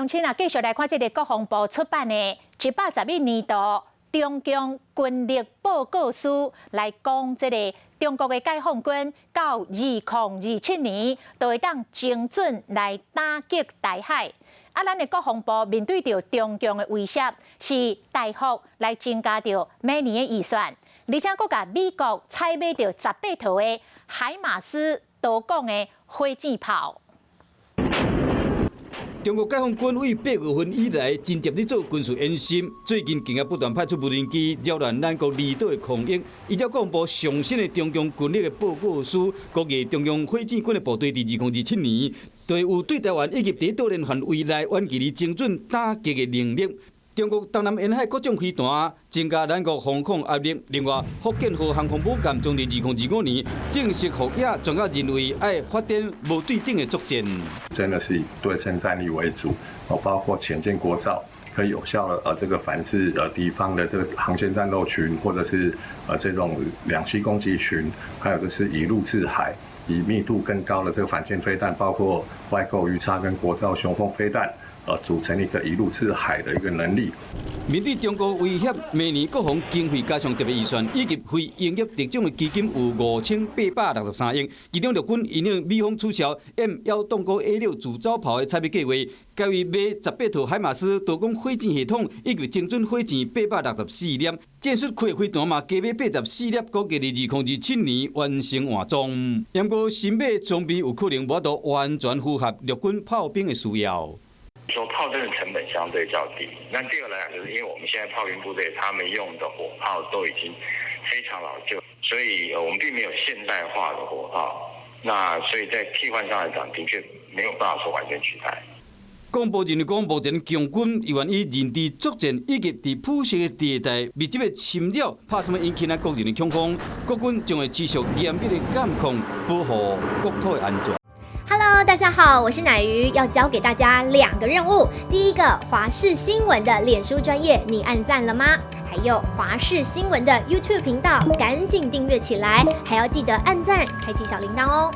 鄉親啊，繼續來看這个國防部出版的111年度中共軍力報告書，來講這个中國的解放軍到2027年都會當精準來打擊台海。啊，咱的國防部面對著中共的威脅，是大幅來增加著每年的預算，而且閣共美國採買著18套的海馬斯多管的火箭炮。中國解放軍對8月份以來，真濟咧做軍事演習，最近更加不斷派出無人機擾亂咱國離島的空域。依照國防部上新的中共軍力的報告書，估計中共火箭軍的部隊佇2027年，就會有對台灣以及佇島鏈範圍內遠距離精準打擊的能力。中國東南沿海各種飛彈增加咱國防空壓力。另外，福建號航空母艦將佇2025年正式服役，專家認為愛發展無對等的作戰。真的是以對稱戰力為主，哦，包括潛艦國造可以有效的這個反制敵方的這個航線戰鬥群，或者是這種兩棲攻擊群，還有就是以陸制海，以密度更高的這個反艦飛彈，包括外購魚叉跟國造雄風飛彈，組成一個以陸制海的一個能力。面對中國威脅，每年國防經費加上特別預算，以及非營業特種的基金有5863億。其中陸軍因應美方取消 M109A6自走炮的採買計劃，改為買18套海馬斯多管火箭系統，以及精準火箭864粒。戰術開飛彈嘛，加買84粒，估計佇2027年完成換裝。不過新買裝備有可能無法度完全符合陸軍炮兵的需要。說炮兵的成本相對較低，那第二來講，就是因為我們現在炮兵部隊他們用的火炮都已經非常老舊，所以我們並沒有現代化的火炮，那所以在替換上來講，的確沒有辦法說完全取代。國防部認為講，目前共軍猶原以認知作戰以及佇普適的地帶密集的侵擾，怕啥物引起咱國人的恐慌？國軍將會持續嚴密的監控，保護國土的安全。 Hello，大家好，我是奶魚，要交給大家兩個任務。第一個，華視新聞的臉書專頁，你按讚了嗎？還有華視新聞的 YouTube 頻道，趕緊訂閱起來，還要記得按讚，開啟小鈴鐺哦。